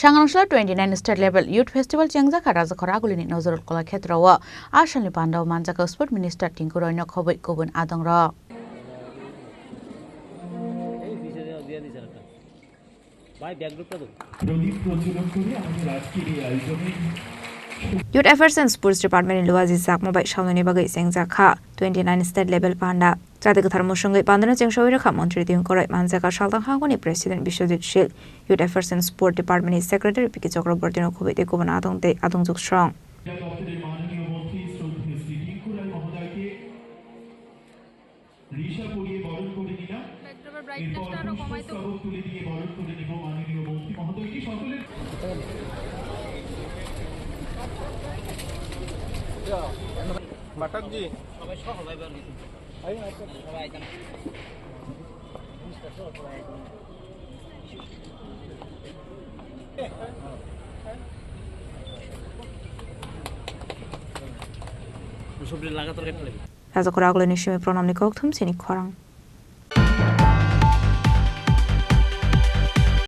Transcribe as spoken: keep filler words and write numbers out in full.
Sangrongsola twenty nine State Level Youth Festival chengjakha Rajakhor Agulini Nazrul Kala Khetrao. A salni pandao manjakha Sport Minister Tinku Royno khobwi kubun adongrok. Youth Affairs and Sports Department ni luaji jakma bai salnoni bagwi chengjakha twenty nine State Level Panda. Chati kwthar musungwi pandano chengsawi rwkha Montri Tiyung Korai manjaka saltang hangoni President Biswajit Shil, Youth Affairs and Sport Department ni Secretary P K Chakraborty no khubui tei kubun adong tei adong juksrong. Backdrop-এর brightness-টা আরো কমাই তো। পাঠকজি। Rajakhor Agulini simi pranamni kokthum sini khorang.